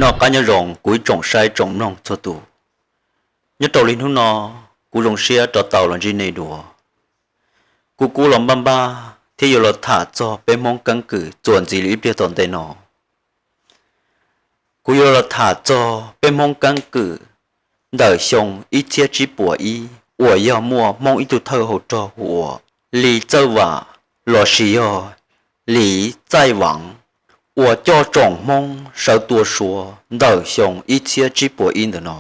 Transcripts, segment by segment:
Noj qab nyob zoo kuv ib tsoom saib tsoom mloog txhua tus. Nyob rau li hnub no, kuv zoo siab rov tau los ntsib nej dua. Kuv kuj los npaj npaj thiab yuav los tham txog peb Hmoob keeb kwm txuas ntxiv li ib pliag tom ntej no. Kuv yuav los tham txog peb Hmoob keeb kwm ntawm xyoo ib txhiab tsib puas ib uas yog muaj Hmoob ib tug thawj hauv rog hu ua Lis Txawj Vam lossis yog Lis Txaij Vam uas coj tsoom Hmoob sawv tua Suav ntawm xyoo ib txhiab tsib puas ib ntawm no.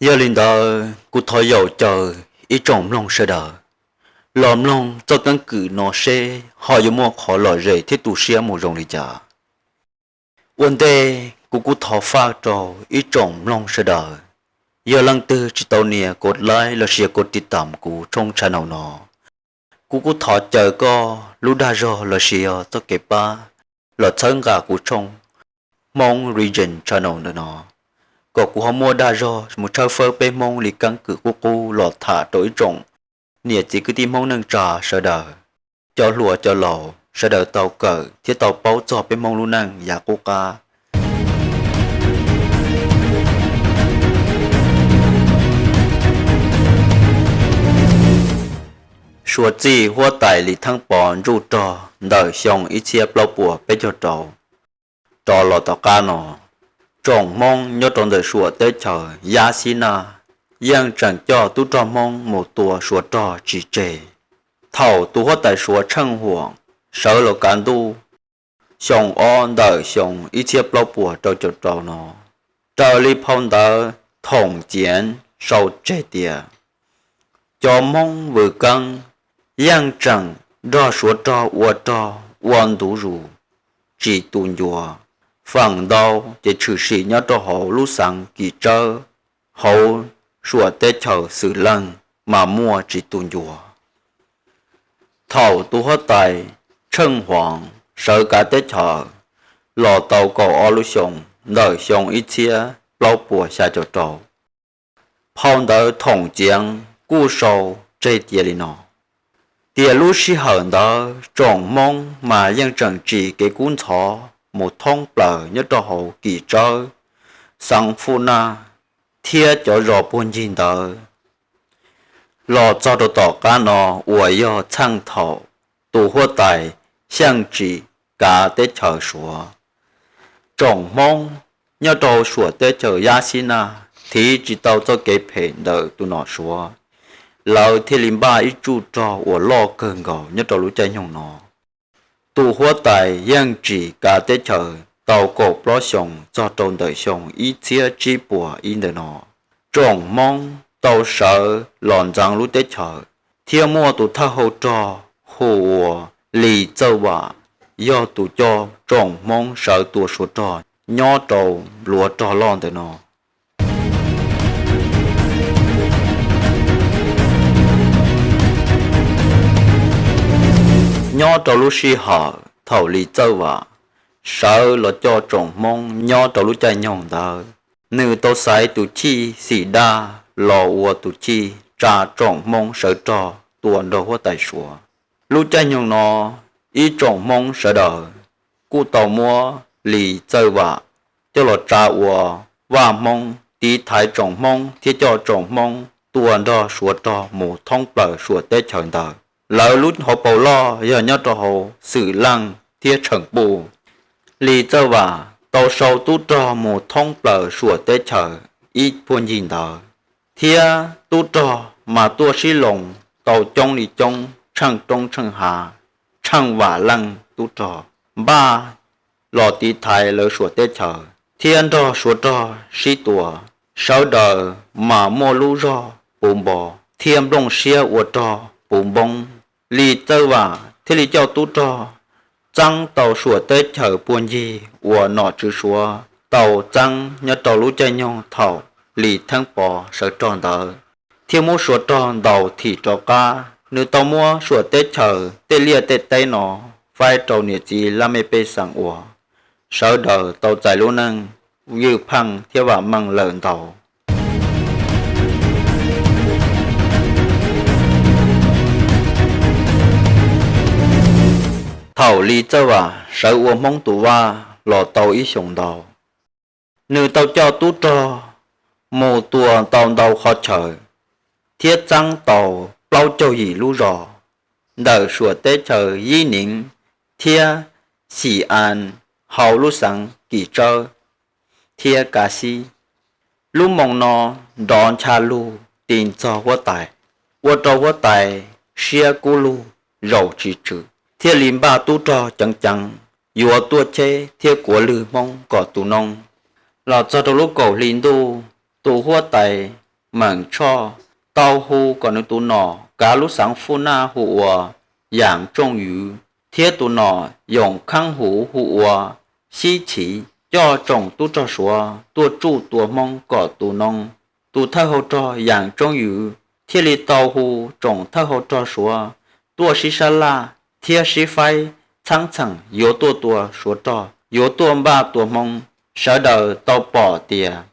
Yog li ntawd kuv thov yaum caw ib tsoom mloog sawv daws los mloog txoj keeb kwm no seb ho yuav muaj qhov lom zem thiab tu siab mus zoo li cas. Ua ntej kuv kuj thov faj rau ib tsoom mloog sawv daws, yog leej twg tsis tau nias kov like lossis yog kov tiv tam kuv tshooj channel no, kuv kuj thov caw koj lub dag zog lossis yog txoj kev pab los txhawb nqa kuv tshooj Hmoob Region channel ntawm no, kom kuv ho muaj dag zog mus tshawb fawb peb Hmoob li keeb kwm qub qub los tham rau ib tsoom niam txiv kwv tij Hmoob neej tsa sawv daws, cov hluas cov laus sawv daws tau kawm thiab tau paub txog peb Hmoob lub neej yav qub qab. Suav txij huab tais Lis Theeb Pov ntsuj rog ntawm xyoo ib txhiab plaub puas peb caug rau rov los tom qab no, tsoom Hmoob nyob rau ntawm Suav teb chaws Yab Xib Naj yeej tseem coj tub rog Hmoob mus tua Suav rog tsis tseg. Thaum tus huab tais Suav Tsheej Huam sawv los kav ntuj xyoo ob ntawm xyoo ib txhiab plaub puas rau caum rau no, raws li phau ntawv Thoom Ciav sau tseg tias, cov Hmoob Vwm Keeb yeej tseem nrog Suav rog ua rog ua ntu zus tsis tu ncua, feem ntau ces tshwm sim nyob rau hauv lub xeev Kim Tsawb, hauv Suav teb chaws Xwm Leej mas muaj tsis tu ncua. Thaum tus huab tais Tsheej Huam sawv kav teb chaws los tau kaum ob lub xyoo ntawm xyoo ib txhiab plaub puas xya caum rau, phau ntawv Thoom Ciav kuj sau tseg tias li no, tias lub sij hawm ntawd tsoom Hmoob mas yeej tseem tsim kev kub ntxhov mus thoob plaws nyob rau hauv Kim Tsawb, xeev Fuj Naj thiab cov zos puag ncig ntawd. Los txog rau tom qab no uas yog txheej thaum tus huab tais Xyeej Tsim kav teb chaws Suav, tsoom Hmoob nyob rau Suav teb chaws Yab Xib Naj thiv tsis tau txoj kev phem ntawm tus nom Suav, lawv thiaj li npaj ib tsuj rog uas loj kawg nkaus nyob rau lub caij nyoog no. Tus huab tais Xyeej Tsim kav teb chaws tau kaum plaub xyoos txog rau ntawm xyoo ib txhiab tsib puas ib ntawm no, tsoom Hmoob tau sawv los ntxeev lub teb chaws, thiab muaj tus thawj hauv rog hu ua Lis Txawj Vam yog tus coj tsoom Hmoob sawv tua Suav rog nyob rau npluav rog loj ntawm no. Nyob rau lub sij hawm thaum Lis Txawj Vam sawv los coj tsoom Hmoob nyob rau lub caij nyoog ntawd, nws tau xaiv tus chij Xim Daj los ua tus chij tsa tsoom Hmoob sawv rog tua nrog huab tais Suav. Lub caij nyoog no, ib tsoom Hmoob sawv daws kuj tau muab Lis Txawj Vam coj los tsa ua vaj Hmoob tiv thaiv tsoom Hmoob thiab coj tsoom Hmoob tua nrog Suav rog mus thoob plaws Suav teb chaws ntawd. Lawv lub hauv paus loj yog nyob rau hauv Xwm Leej thiab Tsheem Puj. Lis Txawj Vam tau sau tub rog mus thoob plaws Suav teb chaws ib puag ncig ntawd, thiab tub rog mas tuaj sib loos tau coob li coob tsheej roob tsheej hav, tsheej vam leej tub rog npaj los tiv thaiv lawv Suav teb chaws thiab nrog Suav rog sib tua. Sawv daws mas muaj lub zog puv npo thiab nplooj siab ua rog puv npoob. Lis Txawj Vam thiaj li coj tub rog txeeb tau Suav teb chaws puag ncig uas nom tswv Suav tau txeeb nyob rau lub caij nyoog thaum Lis Theeb Pov sawv rog ntawd, thiab muab Suav rog ntaus thim rov qab. Nws tau muab Suav teb chaws tej liaj tej teb no faib rau niam txiv laj mej pej xeem uas sawv daws tau txais lub neej ywj pheej thiab vam meej lawm ntau. Thaum Lis Txawj Vam sawv ua Hmoob tus vaj los tau ib xyoos ntau, nws tau coj tub rog mus tua tau ntau qhov chaw thiab txeeb tau plaub caug yim lub zos ntawm suam teb chaws Yib Neev thiab Xim An hauv lub xeev Kim Tsawb thiab Kav Xib. Lub moo no nrov ncha lug ti txog huab tais, ua rau huab tais siab kub lug zaum tsis tswm, thiaj li npaj tub rog ceev ceev yuav tuaj cheb thiab kuav lwg Hmoob kom tu noob. Los txog rau lub kaum hli ntuj, tus huab tais Meem Tshoj tau hu kom nws tus nom kav lub xeev Fuj Naj hu ua Yaam Tsooj Yuv thiab tus nom yoom khaab huv hu ua Xib Chiv coj tsoom tub rog Suav tuaj tsuj tua Hmoob kom tu noob. Tus thawj hau rog Yaam Tsooj Yuv thiaj li tau hu tsoom thawj hau rog Suav tuaj sib sab laj thiab sib faib txhab txheem yuav tuaj tua Suav rog, yuav tuaj npaj tua Hmoob. Sawv daws tau pom tias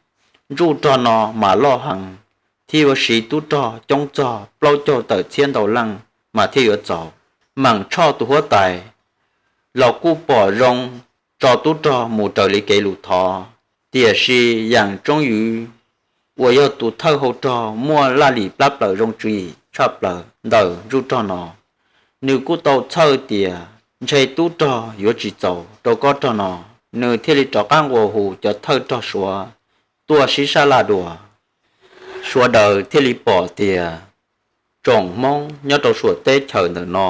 ntsuj rog no mas loj heev, thiaj yuav siv tub rog coob txog plaub caug tawm txhiab ntau leej mas thiaj yuav txaus. Meem Tshoj tus huab tais los kuj pom zoo tso tub rog mus raws li kev lus thov, tiam sis Yaam Tsooj Yuv uas yog tus thawj hau rog muaj laj lim plab plaws zoo tswv yim tshaj plaws ntawm ntsuj rog no, nws kuj tau txhawj tias ntshe tub rog yuav tsis txaus rau kob rog no, nws thiaj li rov qab nqua hu cov thawj rog Suav tuaj sib sab laj dua. Sawv daws thiaj li pom tias tsoom Hmoob nyob rau suam teb chaws ntawm no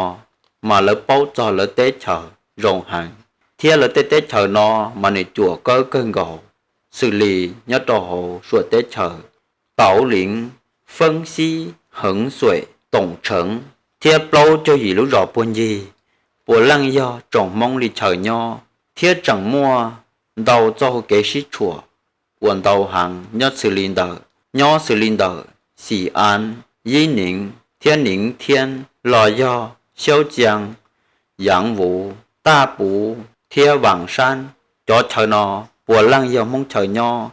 mas lawv paub txog lawv teb chaws zoo heev, thiab lawv tej teb chaws no mas nws cuam kawb kawg nkaus, xws li nyob rau hauv suam teb chaws Tauv Leev, Feeb Xib, Heev Xuem, Toom Tsheev thiab plaub caug yim lub zos puag ncig, puav leej yog tsoom Hmoob li chaw nyob, thiab tseem muaj ntau txoj hau kev sib tshuam uas ntau heev nyob xws li ntawm, nyob xws li ntawm Xim An, Yib Neev thiab Neev Thiab los yog Xyaub Cia, Yaav Vuv, Taj Puv thiab Vaam Sab. Cov chaw no puav leej yog Hmoob chaw nyob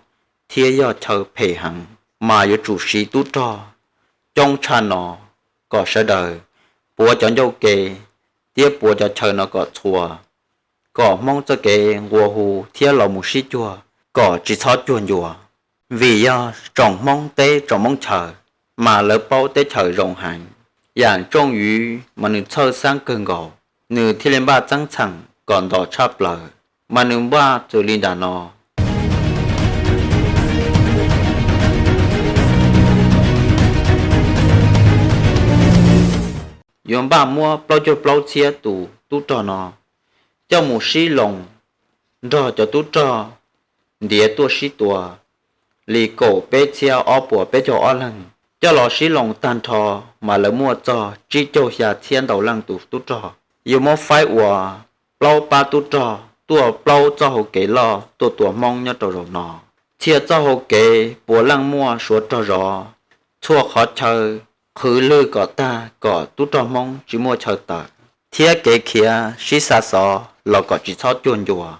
thiab yog chaw phem heev, mas yuav tsum siv tub rog coob tshaj no kom sawv daws puav cov ncauj ke thiab puav cov chaw no kom txhua, kom Hmoob txoj kev nqua hu thiab los mus sib cuag kom tsis txhob cuag ncua. Vim yog tsoom Hmoob teb tsoom Hmoob chaw mas lawv paub teb chaws zoo heev. Yaam Tsooj Yuv mas nws txhawj xeeb kawg nkaus, nws thiaj li npaj txeeb txheem kom nto tshaj plaws, mas nws npaj xws li nram no. Yuav npaj muab plaub caug plaub txhiab tus tub rog no coj mus sib loos nrog cov tub rog ntiav tuaj sib tua li kaum peb txhiab ob puas peb caug ob leeg. Coj los sib loos tag nrho mas lawv muaj txog tsib caug xya txhiab ntau leej tus tub rog. Yuav muab faib ua plaub pab tub rog tuaj plaub txoj hau kev loj tuaj tua Hmoob nyob rau zaum no. Txhia txoj hau kev puav leej muaj suav rog zov, txhua qhov chaw qhwv lwg kom tag kom tub rog Hmoob tsis muaj chaw tawm, thiab kev khiav sib xa xov los kom tsis txhob cuag ncua.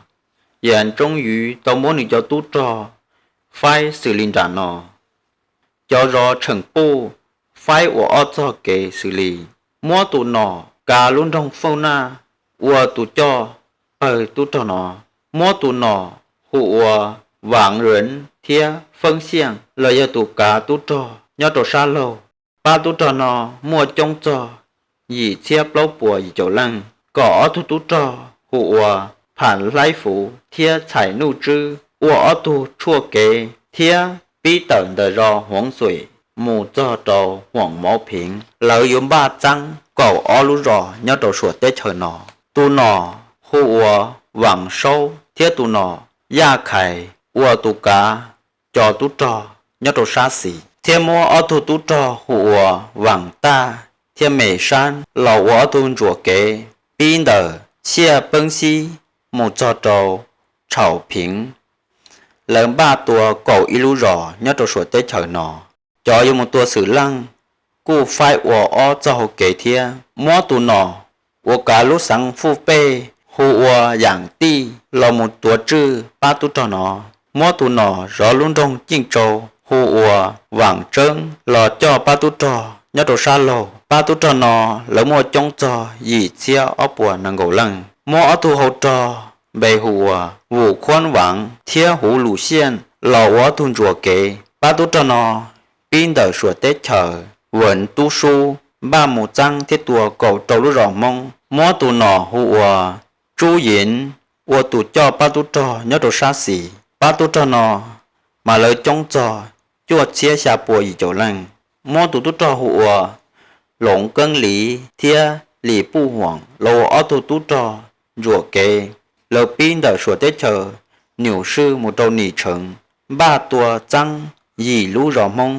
Yaam Tsooj Yuv tau muab nws cov tub rog faib xws li nram no. Cov zov Tsheem Puj faib ua ob txoj kev xws li muab tus nom kav lub nroog Fauj Naj ua tus coj pawg tub rog no, muab tus nom hu ua Vaam Reev thiab Feeb Xiaj los yog tus kav tub rog nyob rau sab laug. Pab tub rog no muaj coob txog yim txhiab plaub puas yim caum leej, kom ob tug tub rog hu ua Pham Hlaib Fuv thiab Txhais Nuj Tswb ua ob tug tshuaj kev thiab pib tawm ntawm zos Huoov Xuem mus txog rau Huam Mauv Pheev. Lawv yuav npaj txeeb kaum ob lub zos nyob rau suam teb chaws no. Tus nom hu ua Vaam Saub thiab tus nom Yaj Khais ua tus kav cov tub rog nyob rau sab xis, thiab muab ob tug tub rog hu ua Vaam Taj thiab Me Sab los ua ob tug ntsuas kev pib ntawm Xiaj Peeb Xib mus txog rau Tshau Pheev. Lawv npaj tua kaum ib lub zos nyob rau suam teb chaws no. Cov yuav mus tua Xwm Leej kuj faib ua ob txoj hau kev thiab, muab tus nom uas kav lub xeev Fuj Pej hu ua Yaam Tij los mus tuav tswj pab tub rog no, muab tus nom zov lub nroog Ceej Tsau hu ua Vaam Tseeb los coj pab tub rog nyob rau sab laug. Pab tub rog no lawv muaj coob txog yim txhiab ob puas nees nkaum leej. muab ob tug hau rog npe hu ua Vus Khuab Vaav thiab Huv Lus Xiaj los ua ob tug ntsuas kev. Pab tub rog no pib ntawm Suav teb chaws Vam Tub Sub npaj mus txeeb thiab tua kaum rau lub zos Hmoob, muab tus nom hu ua Tsub Yeev ua tus coj pab tub rog nyob rau sab xis. Pab tub rog no mas lawv coob txog cuaj txhiab xya pua yim caum leej, muab tus tub rog hu ua Loov Keeb Liv thiab Lis Puj Huam los ua ob tug tub rog ntsuam kev. Lawv pib ntawm Suav teb chaws Nyum Swj mus rau Nim Tsheev, npaj tua txeeb yim lub zos Hmoob,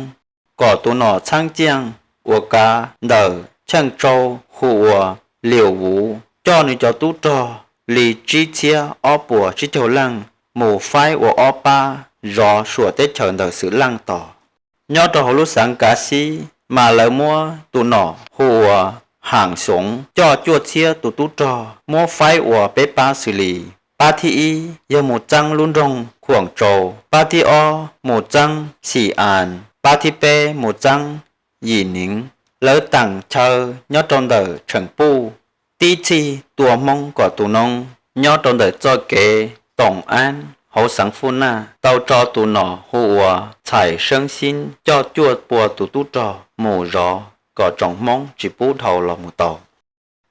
kom tus nom Txheeb Ciaj uas kav ntawm Cheej Tsau hu ua Lium Vuv coj nws cov tub rog li tsib txhiab ob puas tsib caug leej mus faib ua ob pab zov Suav teb chaws ntawm Xwm Leej tos. Nyob rau hauv lub xeev Kav Xib mas lawv muab tus nom hu ua Haam Xoov coj cuaj txhiab tus tub rog muab faib ua peb pab xws li: pab thib ib yog mus txeeb lub nroog Khuam Tsau, pab thib ob mus txeeb Xim As, pab thib peb mus txeeb Yim Neev. Lawv teem chaw nyob rau ntawm Tsheem Puj, tib txhij tua Hmoob kom tu noob. Nyob rau ntawm txoj kev Toom Ab hauv xeev Fuj Naj tau tso tus nom hu ua Txhais Seeb Xib coj cuaj pua tus tub rog mus zov kom tsoom Hmoob tsis pub dhau los mus tau.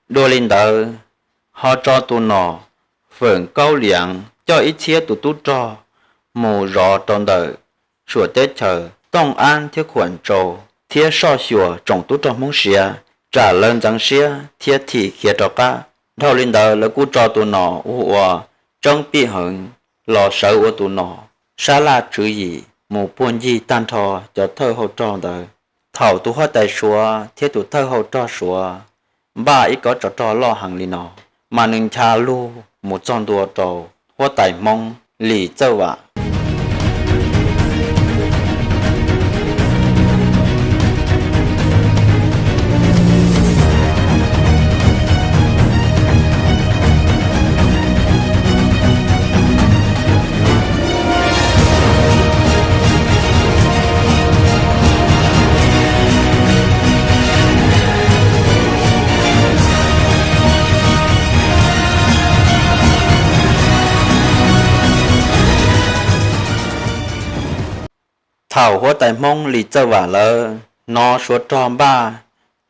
Dua li ntawd, ho tso tus nom Feem Kaub Liav coj ib txhiab tus tub rog mus zov rau ntawm Suav teb chaws Tooj Ab thiab Khuam Tsau thiab soj xyuas tsoom tub rog Hmoob siav tsam lawv ntxeev siab thiab thim khiav rov qab. Dhau li ntawd lawv kuj tso tus nom hu ua Tseeb Pij Heev los sawv ua tus nom sab laj tswv yim mus puag ncig tag nrho cov thawj hau rog ntawd. Thaum tus huab tais Suav thiab tus thawj hau rog Suav npaj ib kob tsov rog loj heev li no, mas nws ncha lug mus txog ntua rau huab tais Hmoob Lis Txawj Vam. Thaum huab tais Hmoob Lis Txawj Vam lawv hnov Suav rog npaj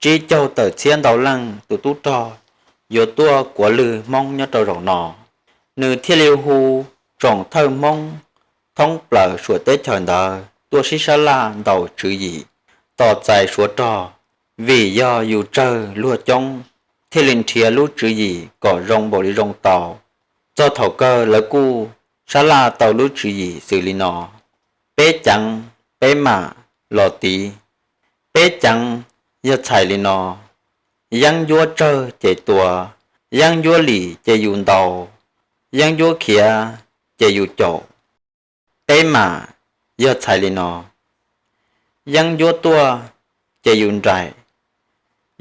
tsib caug tawm txhiab ntau leej tus tub rog yuav tuaj kuav lwg Hmoob nyob rau zaum no, nws thiaj li hu tsoom thawj Hmoob thoob plaws Suav teb chaws ntawd tuaj sib sab laj ntaus tswv yim tos txais Suav rog. Vim yog yus tsawg luag coob, thiaj li nrhiav lub tswv yim kom zoo npaum li zoo tau. Txog thaum kawg lawv kuj sab laj tau lub tswv yim xws li no: peb ceev, peb mam, los tiv. Peb ceev yog txhais li no: yeeb ncuab tsawg ces tua, yeeb ncuab lim ces yus ntaus, yeeb ncuab khiav ces yus caum. Peb mam yog txhais li no: yeeb ncuab tuaj ces yus nraim,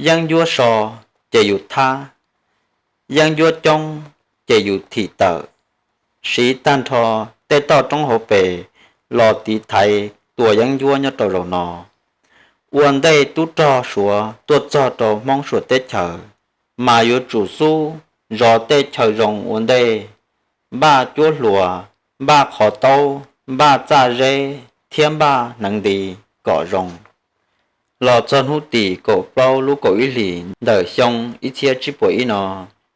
yeeb ncuab so ces yus thab, yeeb ncuab coob ces yus thim tawm. Siv tag nrho tej toj roob hauv pes los tiv thaiv tua yeeb ncuab nyob rau zaum no. Ua ntej tub rog Suav tuaj txog rau Hmoob Suav teb chaws, mas yuav tsum xub zov tej chaw zoo ua ntej, npaj cuab hluas, npaj qhov taub, npaj txaj zeb thiab npaj hneev nti kom zoo. Los txog hnub tim kaum plaub lub kaum ib hlis ntawm xyoo ib txhiab tsib puas ib no,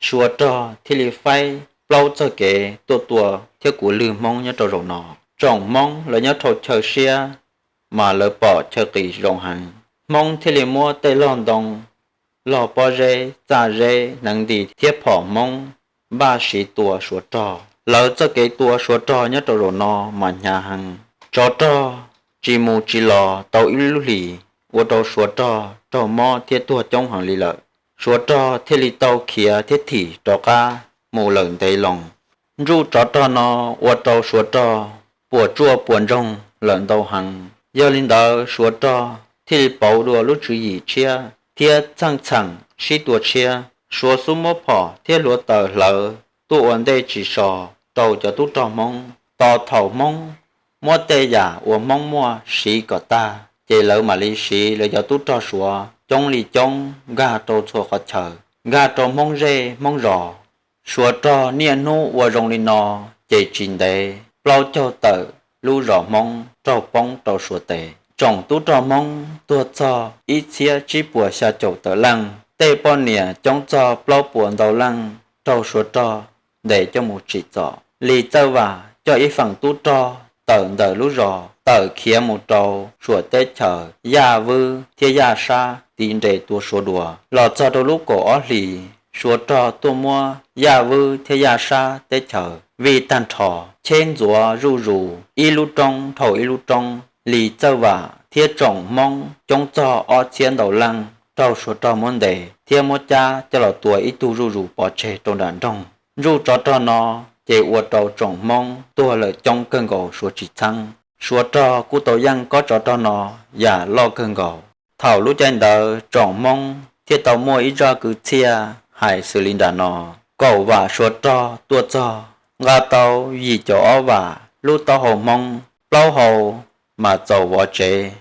Suav rog thiaj li faib plaub txoj kev tuaj tua thiab kuav lwg Hmoob nyob rau zaum no. Tsoom Hmoob lawv nyob rau chaw siab, mas lawv pom chaw qis zoo heev, Hmoob thiaj li muab tej log ntoo, log pob zeb, txaj zeb, hneev nti thiab phom Hmoob npaj siv tua Suav rog. Lawv txoj kev tua Suav rog nyob rau zaum no mas hnyav heev. Tsov rog tsis mus tsis los tau ib lub hlis, ua rau Suav rog raug mob thiab tuag coob heev li lawm. Suav rog thiaj li tau khiav thiab thim rov qab mus lawm ntev loo. Ntsuj tsov rog no ua rau Suav rog puas tsuaj puas ntsoog lawm ntau heev. Yog li ntawd Suav rog thiaj li pauv dua lub tswv yim tshiab thiab txheej txheem sib tua tshiab. Suav xub muab phom thiab hluav taws hlawv tuaj ua ntej tsis so rau cov tub rog Hmoob. Tos thaum Hmoob muab tej yam uas Hmoob muaj siv kom tag, ces lawv mam li siv lawv cov tub rog Suav coob li coob nkag rau txhua qhov chaw, nkag rau Hmoob zej Hmoob zos. Suav rog niaj hnub ua zoo li no, ces tsis ntev plaub caug tawm lub zos Hmoob raug poob rau Suav tes. Tsoom tub rog Hmoob tuag txog ib txhiab tsib puas xya caum tawm leej, tej poj niam coob txog plaub puas ntau leej raug Suav rog ntes coj mus tsim txom. Lis Txawj Vam coj ib feem tub rog tawm ntawm lub zos tawm khiav mus rau Suav teb chaws Yaj Vwb thiab Yaj Sab tiv nres tua Suav dua. Los txog rau lub kaum ob hlis, Suav rog tuaj muab Yaj Vwb thiab Yaj Sab teb chaws vij tag nrho, cheb ntxuav zuj zus ib lub roob dhau ib lub roob. Lis Txawj Vam thiab tsoom Hmoob coob txog ob txhiab ntau leej raug Suav rog muab ntes thiab muab cab coj los tua ib tug zuj zus pov tseg rau nram nroog. Ntsuj tsov rog no ces ua rau tsoom Hmoob tuag lawm coob kawg nkaus suav tsis txheeb. Suav rog kuj tau yeej kob tsov rog no yam loj kawg nkaus. Thaum lub caij ntawd tsoom Hmoob thiaj tau muaj ib zaj kwv txhiaj hais xws li nram no: Kaum vam Suav rog tuaj txog, nqa tau yim caum ob vam lub taub hau Hmoob, plaub hau mas txaus vov tsev,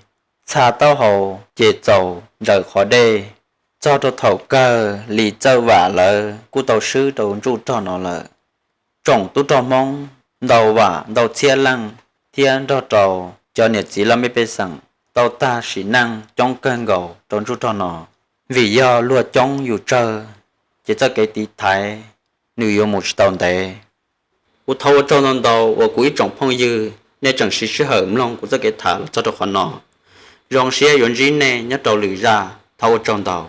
txha taub hau ces txaus ntsaws qhov dej. Txog rau thaum kawg Lis Txawj Vam lawv kuj tau swb rau ntsuj rog no lawm. Tsoom tub rog Hmoob ntau vam ntau txhiab leej thiab nrog rau cov niam txiv laj mej pej xeem tau tag sim neej coob kawg nkaus rau ntsuj rog no. Vim yog luag coob yus tsawg, ces txoj kev tiv thaiv nws yuav mus tsis tau ntev. Kuv thov ua tsaug ntau ntau uas kuv ib tsoom phooj ywg nej tseem siv sij hawm mloog kuv txoj kev tham los txog rau qhov no. Zoo siab yuav ntsib nej nyob rau lwm zaj, thov ua tsaug ntau.